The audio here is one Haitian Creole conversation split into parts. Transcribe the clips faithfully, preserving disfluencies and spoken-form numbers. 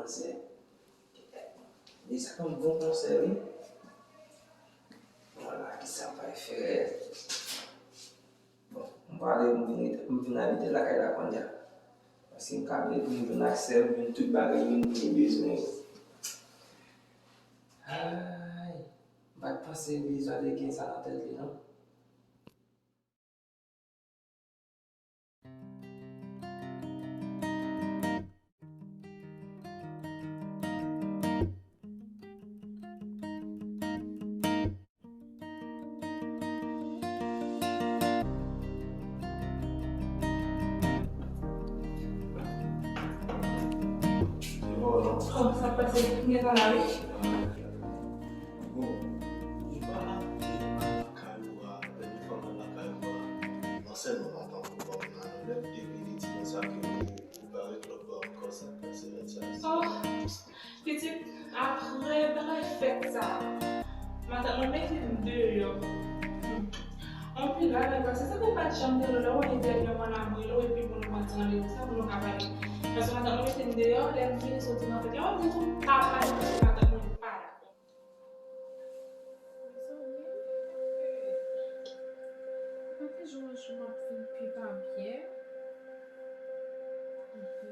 Konsèy. Li sa konn bon konsèy, wi. Vwala, kisa m pral fè? Bon, m prale, m vin, m vin abite lakay la kounye a. Paske m ka vle pou m jwenn aksè, m jwenn tout bagay moun ki bezwen yo. Ay, m pa t panse Lisa te gen sa nan tèt li, non. Kòman sa pase? M gentan la, wi. Bon, li pa, li pa lakay ou a, lè li pa nan lakay ou a, non sèlman m ap tankou kòm nan lè, epi li di konsa ke ou pa ret lòt bò ankò, sa k pase avèk sa? Oh, pitit, apre bagay fèt sa, matant mwen mete m deyò. Anpil bagay pase, se pou pa t janm te lè w wè dènye mwa n ap rele w epi pou nou pran ti randevou sa pou nou ka pale. Paske matant mwen mete m deyò, lè m vini soti nan fèt la, w ap di tou pa pale paske matant mwen pa la. Mezanmi, eh, mwen te jwenn yon jou m ap vin pi pa byen.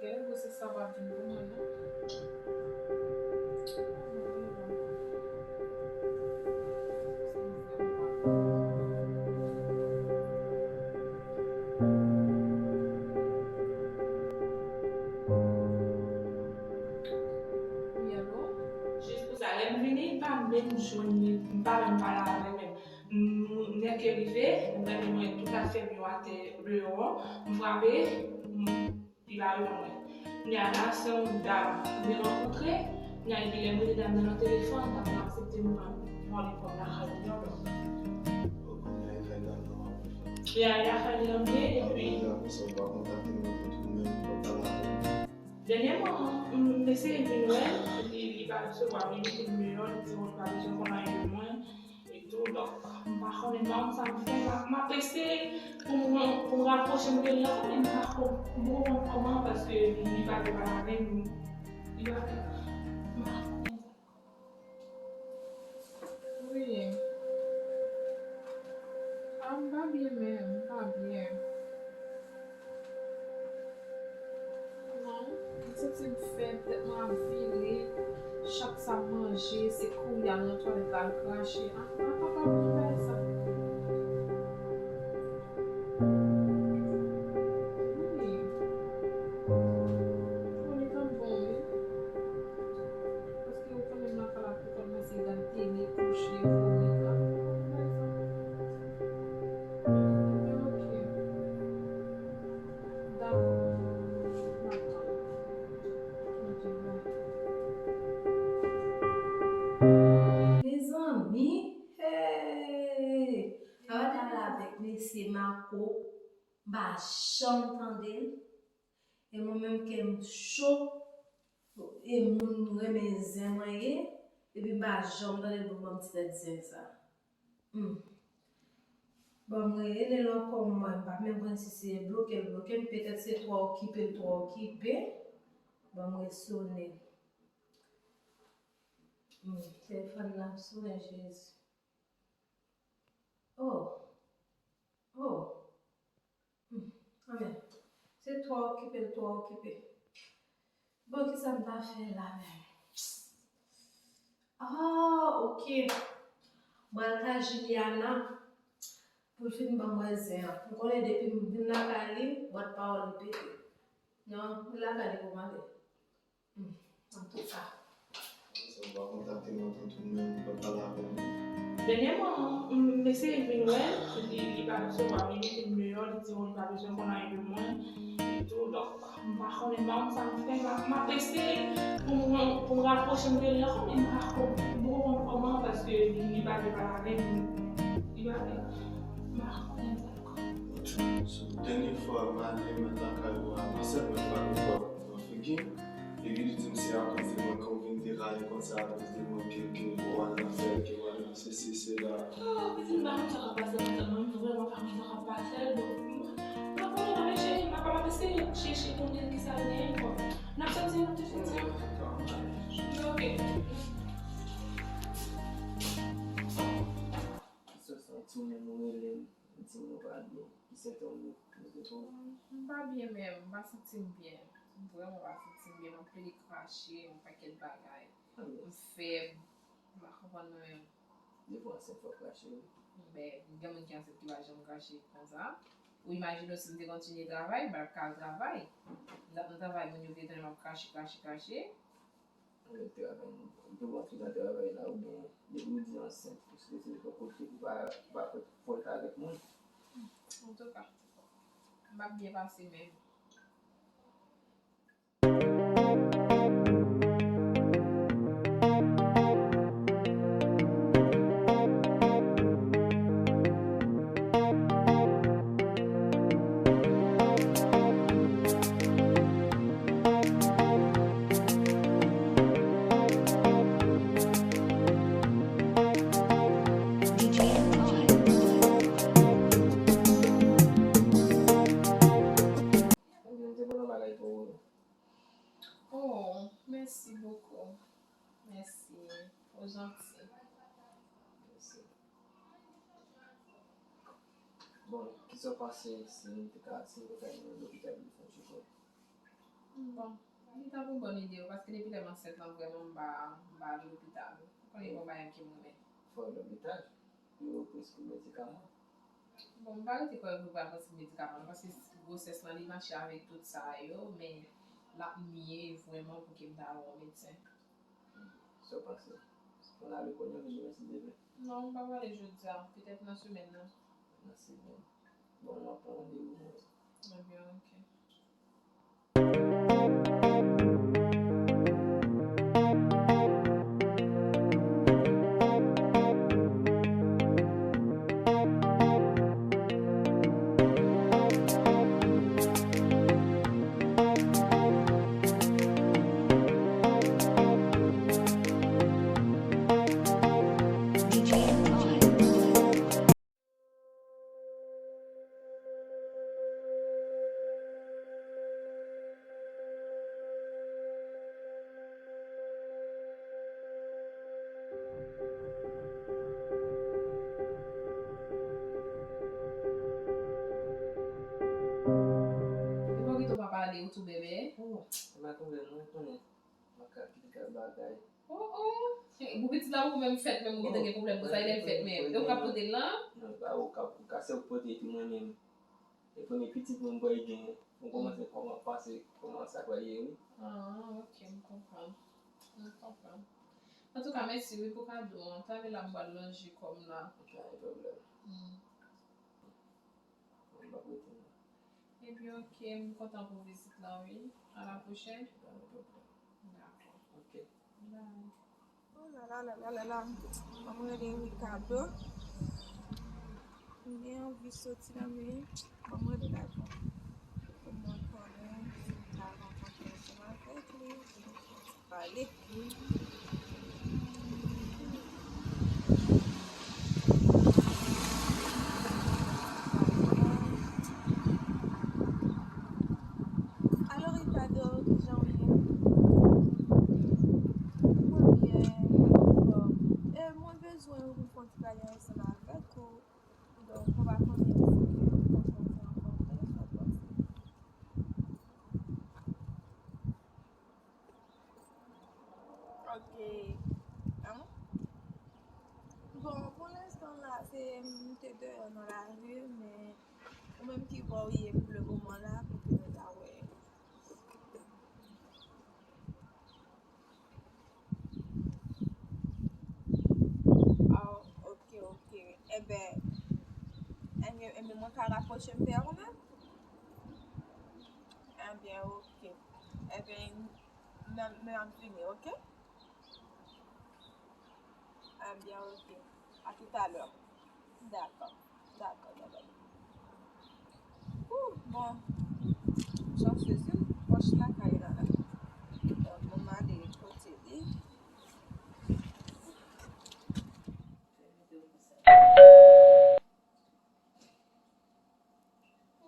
Gade gwosès sa pa vin pou mwen, non. Wi, alo? Jis pou sa, lè m vini, m pa menm jwenn li, m pa menm pale avè l menm. M, m, lè ke rive, m wè mwen tout afè m yo atè deyò, m frape, m, li pa reponn mwen. Kounye a la, se yon dam m te rankontre, kounye a epi lè m rele dam nan nan telefòn, dam nan aksepte m pran, pran li kòm lakay li an, donk. Kounye a e kay dam nan w ap rete? Kounye a e lakay li an m ye, epi. Kounye a konsa w pa kontakte m nan tout ou menm, w pa pale avè m? Dènyèman, m, m eseye vin wè l, li, li pa resevwa m, li mete m deyò, li di, bon, li pa bezwen konn anyen de mwen, e tou, donk, m pa konnen kòman sa m fè, m ap, m ap eseye pou m, pou m rapwoche m de li ankò, men m pa ko-, m poko konn kòman, paske li pa vle pale avè m, li pa vle, m pa konnen. Wi. A, m pa byen menm, m pa byen. Non, m santi m fèb, tèt mwen ap vire. Chak sa m manje, se kouri al nan twalèt la al krache. A, m pa kapab non bagay sa. Wi. Bon, li t ap bon, wi. Paske ou konnen m lakay la, pou kòmanse gad tele, kouche, vomi, a, bagay sa. Ebyen, oke. Dakò. M ap tann. Oke, bon. Mezanmi, hey! Sa pa t ale avèk mesye Marco, m pa janm tande l. E mwen menm kè m cho, e moun renmen zen mwen ye, epi m pa janm tande l pou ban m ti tèt zen sa. Hmm. Ban m rele l ankò, mwen m pa menm konn si se bloke l bloke m, petèt se twò okipe l twò okipe. Ban m resone l. Hmm. Telefòn nan ap sonnen, Jezi. Oh. Oh. Hmm, anben, se twò okipe l twò okipe. Bon, kisa m ta fè la menm? Ah, oke. M pral kay Juliana pou l fin ban mwen zen an. M konnen depi m vin lakay li, bwat pawòl li pete. Non, m lakay li pou m ale. Hmm, antouka. Sa w pa kontakte m antan tou menm, w pa pale avè m. Dènyèman, m, m eseye vin wè l, li, li pa resevwa m, li mete m deyò, li di, bon, li pa bezwen konn anyen de mwen, e tou, donk, m pa konnen, m pa konn sa m fè, m ap, m ap eseye pou m, pou m rapwoche m de li ankò, men m pa ko-, m poko konn kòman, paske li, li pa vle pale avè m, li pa vle, m pa konnen. So, dènye fwa m ale mwen lakay ou a, non sèlman li pa gen pòt nan figi m, epi li di m se akoz de mwen ke w vin deraye konsa, akoz de mwen ke, ke w al nan fèt, ke w al nan sesi, sela. Oh, pitit, m pa konn sa k ap pase, m vrèman pa konn sa k ap pase, donk, m pa konnen, non, men cheri, m ap, m ap eseye chèche konnen kisa l genyen, bon. N ap soti, n ap te fini. Ou menm ou rele m, ou di m ou pa byen. Ki sentòm ou, ou te fè? M pa byen menm, m pa santi m byen. M vrèman pa santi m byen, m ap plede krache, yon pakèt bagay. M fèb, m pa konprann mwen menm. Depi w ansent fò w krache wi. Ben, gen moun ki ansent ki pa janm krache konsa. Ou imajine w si m te kontinye travay, m pa t ka al travay. M t ap nan travay, moun yo vle tande m ap krache, krache, krache. Ou mèt travay, ou te antre nan travay la, oubyen depi ou di ansent, ou sou rete yon kote, ou pa, ou pa fè fòlta avèk moun. Antouka, m p ap byen pase menm. Oh, mèsi bokou. Mèsi. Ou janti. Mèsi. Bon, kisa w panse si nou te ka, si nou te ka al nan lopital pou fè yon tchekòp? Bon, li t ap yon bòn ide wi, paske depi lè m ansent lan, vrèman, m pa, m pa al lopital. Ou konnen gen yon bagay ke m renmen. Fò w al lopital? Yo preskri medikaman? Bon, m pa rete kwè yo pral preskri medikaman non, paske gwosès lan li mache avèk tout sa yo, men l ap mye vrèman pou ke m ta wè yon medsen. Sa w panse? Pou n ale kounye a oubyen demen si Dye vle? Non, m pa prale jodi a, petèt nan semèn nan. Nan semèn. Bon, m ap pran randevou mwen. Ebyen, oke. Depi w kite w pa pale, ou tou bèbè. Oh, se pa pwoblèm, mwen konnen. Mwen ka kite kèk bagay. Oh, oh. Pou pitit la, ou menm fèt menm, ou gentan gen pwoblèm konsa, e lè l fèt menm. E ou k ap pote l lan? Non, pa ou k ap, ou ka, se ou k pote epi mwen menm. E premye pitit mwen m pral genyen. Ou kòmanse kòman panse kòman sa pral ye wi. Ah, ok, m konprann. M konprann. Antouka, mèsi wi pou kado an. Talè la m pral lonje kò m la. Pa gen pwoblèm. Hmm. Mwen p ap rete non. Ebyen, ok, m kontan pou vizit la, wi. A la pwochèn. Pa gen pwoblèm. Dakò. Ok. Bye. Oh la la la la la la. Ban m rele Ricardo. M gen anvi soti la, men ban m rele la. Pou mwen konnen si m ta rankontre ansanm avèk li. Pale. Alo, Ricardo, kijan w ye? Mwen byen, mwen anfòm. E, mwen bezwen yon ti bagay ansanm avèk ou. Donk, mwen pa konnen si nou konn rankontre, sa w panse? Ok. Bon, pou lenstan la, se m te deyò nan lari, men ou menm ki bò w ye pou le moman la, pou ke nou ta wè. Oh, ok, ok. Enben, enben, enben, mwen ka rapwoche m vè ou menm? Enben, ok. Enben, men, men ap vini, ok? Enben, ok. A toutalè. Dakò. Dakò, dakò. Ooh, bon. Jan sezi m pwòch lakay la la. Donk, mwen ale kote li.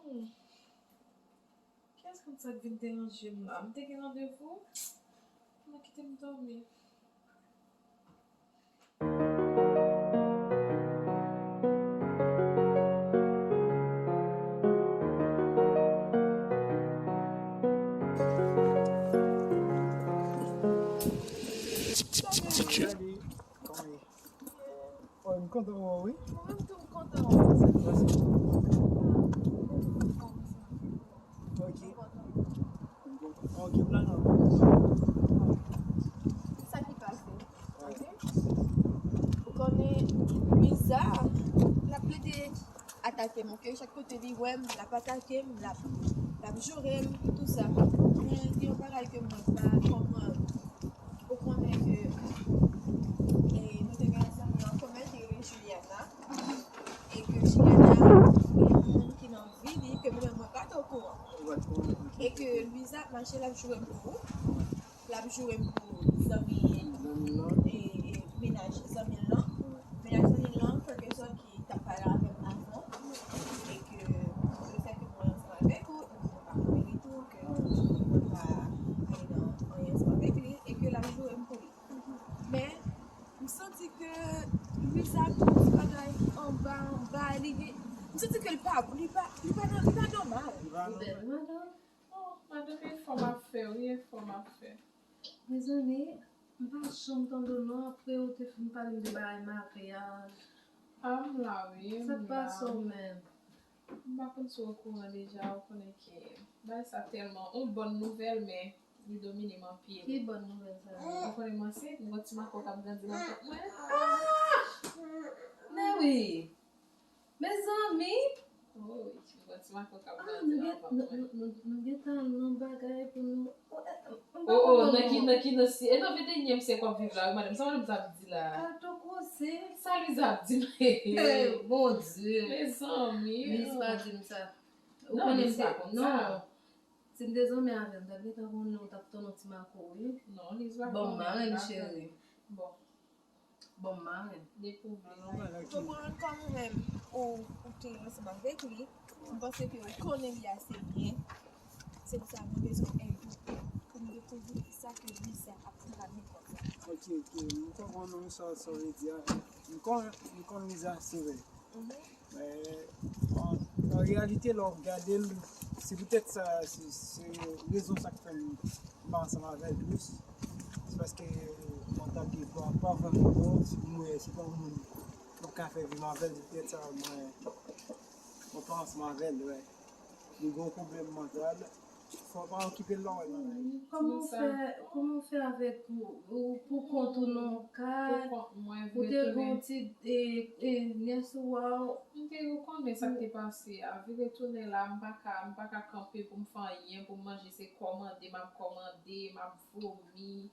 Hmm. Kiyès konn sa k vin deranje m la? M te gen randevou? Mwen kite m dòmi. Oh, m kontan wè w, wi. Mwen menm tou, m kontan wè w. Mèsi. Ok. Ok, m la nan. Sa ki pase, ok? Ou konnen Luisa, l ap plede atake m, ok? Chak kote li wè m, l ap atake m, l ap, l ap joure m, tou sa. Men gen yon bagay ke mwen pa konprann. Ou konnen ke e, nou te gen yon zanmi an komen ki rele Juliana. E ke Juliana se yon moun ki nan vi li ke mwen menm mwen pa t okouran. E ke Luisa ap mache l ap joure m pou ou. L ap joure m pou zanmi e, e, mennaj zanmi l lan. Mennaj zanmi l lan, frè ke sè ki t ap pale avè m avan. E ke lefètke mwen ansanm avèk ou, e ke mwen pa konnen li tou, ke mwen pa gen anyen ansanm avèk li, e ke l ap joure m pou li. Men, m santi ke Luisa ap di bagay anba, anba, li gen, m santi ke li pa, li pa, li pa, li pa nòmal. Li pa nòmal. Madanm, oh, madanm, e fò m ap fè, wi, e fò m ap fè. Mezanmi, m pa janm tande w non, apre ou te fin pale m de bagay maryaj. Ah, m la, wi, m la. Sa k pase w menm? M pa konn si w okouran deja, ou konnen ke bagay sa tèlman yon bòn nouvèl, men li domine m anpil. Ki bòn nouvèl sa? Ou konnen m ansent, m gen yon ti mako k ap grandi nan vant mwen. Men wi! Mezanmi! Oh, wi, m gen yon ti mako k ap grandi nan vant mwen. Nou gentan al nan bagay pou nou. Oh, oh, nan ki, nan ki, nan si, e nan ventenyèm syèk w ap viv la, wi, madanm. Sa madanm sa ap di la? Al tou koze. Sa Luisa ap di m? Bondye. Mezanmi. Luisa pa di m sa. Ou konnen m te, non. Si m te zanmi avè l, m t ap gentan konnen ou t ap tann yon ti mako, wi. Non, Luisa pa konnen. Bon, marenn cheri. Bon. Bon, marenn. Depi w vle. Ou konprann kòm ou menm, ou, ou te ansanm avèk li, m panse ke ou konnen li ase byen. Se pou sa mwen bezwen èd ou pou m dekouvri kisa ke Luisa ap trame konsa. Ok, ok. M konprann wi sa, sa w vle di a. M konn, m konn Luisa sevè. Men, an, an reyalite, lè w ap gade l, se poutèt sa, se, se rezon sa k fè m pa ansanm avè l plis. Se paske mwen ta gen pa, pa vrèman bon, si mwen, se pa yon moun mwen ka fè vi m avè l, se poutèt sa mwen, mwen pa ansanm avè l, wè. Li gen yon pwoblèm mantal. Fò w pa okipe l lè w wè l nan lari. Kòman w fè, kòman w fè avèk ou, ou pou kont ou nan yon ka, ou te gen yon ti e, e, nyès ou a w? M te, ou konnen sa k te pase a. Vire tounen la, m pa ka, m pa ka kanpe pou m fè anyen, pou m manje, se kòmande, m ap kòmande, m ap vomi,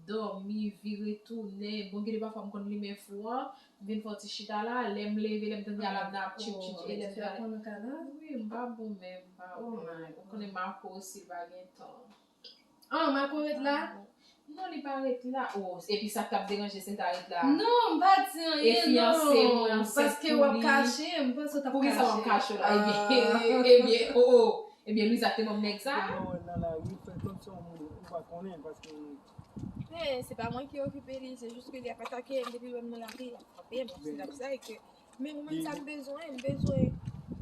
dòmi, vire tounen. Bon, gen de pafwa m konn limen fou an, m vin fè yon ti chita la, lè m leve, lè m tande alam nan ap tchip tchip, e lè m tande. Wi, m pa bon menm, m pa bon. Ou konnen Marco osi, li pa gen tan. Ah, Marco ret la? Non, li pa ret la. Oh, epi sa k t ap deranje si l ta ret la? Non, m pa di anyen, non. E fiyanse mwen ansent pou li. Paske w ap kache, m panse w t ap kache. Poukisa w ap kache w la? Ebyen, ebyen, oh, oh. Ebyen, Luisa te manm nèg sa? Ou wè nan lari, fè kòmsi yon moun ou pa konnen, paske. Men, se pa mwen ki okipe li, se jis ke li ap atake m, depi l wè m nan lari, l ap frape m, l ap sa, e ke Men mwen menm sa m bezwen, m bezwen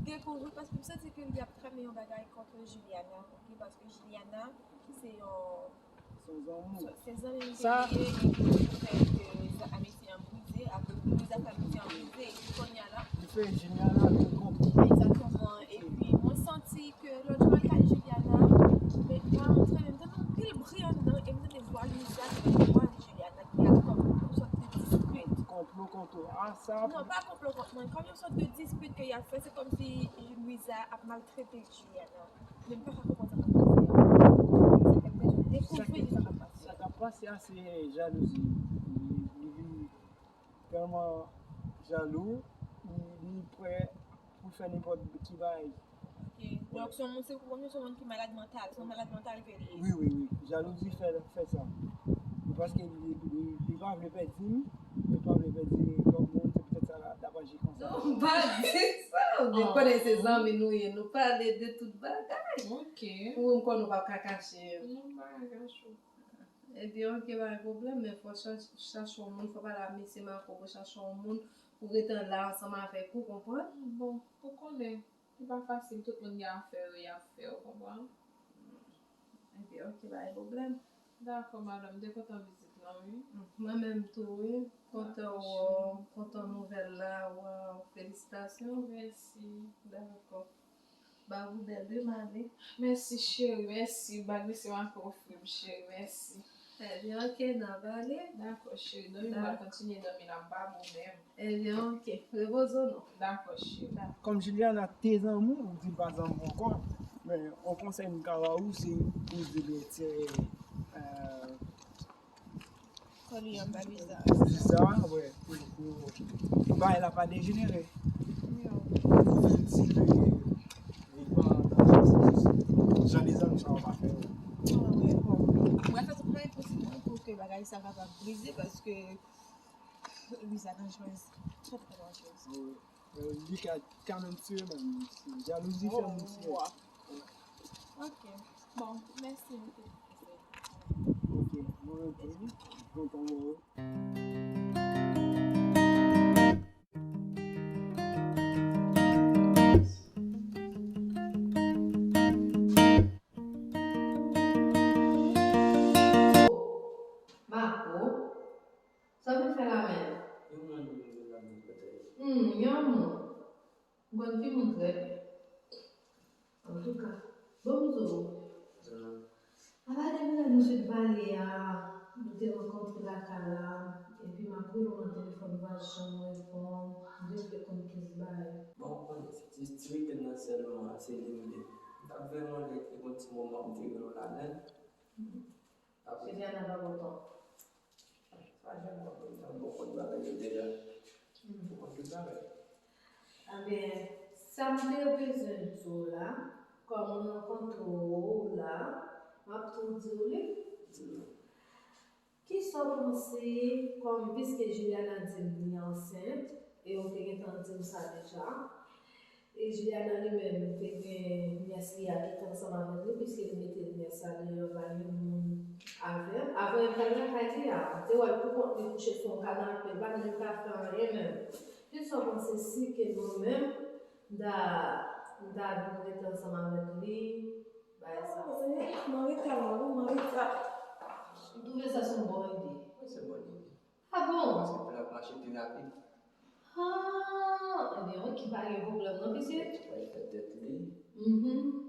dekouvri, paske m santi ke li ap trame yon bagay kont Juliana, ok? Paske Juliana se yon, se zanmi m ke li ye, e ke li fè ke amiti an brize, apre li brize ak amiti an brize, epi kounye a la. Li fè Juliana vin konprann. Egzakteman, epi mwen santi ke lòt jou mwen al kay Juliana, men mwen antre, m tande yon pil bri anndan, e m tande vwa Luisa, e vwa Juliana ki ap kòm yon sòt de dispit. Konplo kont ou. Ah, sa. Non, pa konplo kont mwen. Kòm yon sòt de dispit ke y ap fè, se kòmsi Luisa ap maltrete Juliana. Men m pa ka konprann sa k ap pase a. Sa fè m bezwen dekouvri sa k ap pase. Sa k ap pase a, se jalouzi. Li, li vin tèlman jalou, li, li prè pou fè nenpòt ki bagay. Ok. Donk, se yon moun, se kòmsi se yon moun ki malad mantal. Se yon malad mantal ke li ye. Wi, wi, wi. Jalouzi fè, fè sa. E paske li, li, li pa vle pèdi m, li pa vle pèdi lòt moun, se poutèt sa l ap aji konsa. Non, m pa di sa. Ou konnen se zanmi nou ye, nou pale de tout bagay. Ok. Ou menm konnen ou p ap ka kache. Non, m pa ka kache w. Ebyen, ok, pa gen pwoblèm, men fò w chache, chache yon moun, fò w pale ak mesye Marco pou chache yon moun pou rete la ansanm avèk ou, konprann? Bon, ou konnen, li pa fasil, tout moun gen afè yo, y ap fè, ou konprann? Ebyen, ok, pa gen pwoblèm. Dakò, madanm, m te kontan vizit la. Mwen menm tou, wi. Kontan wè w, kontan nouvèl la, waw, felisitasyon. Mèsi. Dakò. Ba ou bèl wi, m ale. Mèsi, cheri, mèsi. Bag li se w k ofri m, cheri, mèsi. Ebyen, oke, n ap ale. Dakò, cheri. Dòmi, m ap kontinye dòmi la, m pa bon menm. Ebyen, oke. Repoze w non. Dakò, cheri. Dakò. Kòm Juliana te zanmi w, ou di l pa zanmi w ankò, men yon konsèy m ka ba ou, se poze lètè, euh, Kòlye anba viza. Viza, wè, pou, pou bagay la pa dejenere. Yo. Pou fè ti, li pa jan de zanmi sa yo pa fè yo. Ah, wè, bon. Mwen fè tout mwayen posib pou ke bagay sa kapab brize, paske viza danjere, twòp danjere. Wi. Li ka, kanmenm tiye moun. Jalouzi fè moun tiye. Ok. Bon, mèsi anpil. Ok, mwen tou, kontan wè w. Marco, sa w vin fè la menm? Yon moun vin fè la menm kote. Hmm, yon moun. M konn ki moun trè byen. Antouka, bon m di w. Apa depi lè nou sot pale a, nou te rankontre lakay la, epi m ap rele w nan telefòn, ou pa janm reponn, m te vle konn plis bagay. Bon, ou konnen, se ti, ti weekend nan sèlman, se li m ye. M t ap voye yon lèt, e gon ti moman m te rele w ladan l. Juliana pa kontan. Pa janm kontan, m konn bagay yo deja. M konn tout bagay. Ebyen, sa m te bezwen di w la, kòm m rankontre w la, m ap tou di w li. Di m. Kisa w panse, kòm, piske Juliana di m li ansent, e w te gentan di m sa deja, e Juliana li menm te gen nyès li a ki te ansanm avèk li, piske li mete nyès la deyò, bay yon moun avè l. Avan l t al lakay li a, m te wè l poukont li kouche sou yon kanape, l pa t menm ka fè anyen menm. Kisa w panse si ke mwen menm, m ta, m ta vin rete ansanm avèk li, bagay sa? Ah, Senyè, m anreta la, wi, m anreta. M twouve sa se yon bon ide. Wi, se yon bon ide. Ah bon? Paske pou l ap mache pi rapid. Ah, ebyen, oke, pa gen pwoblèm non, pitit. Li pral fè tèt li. Mhm.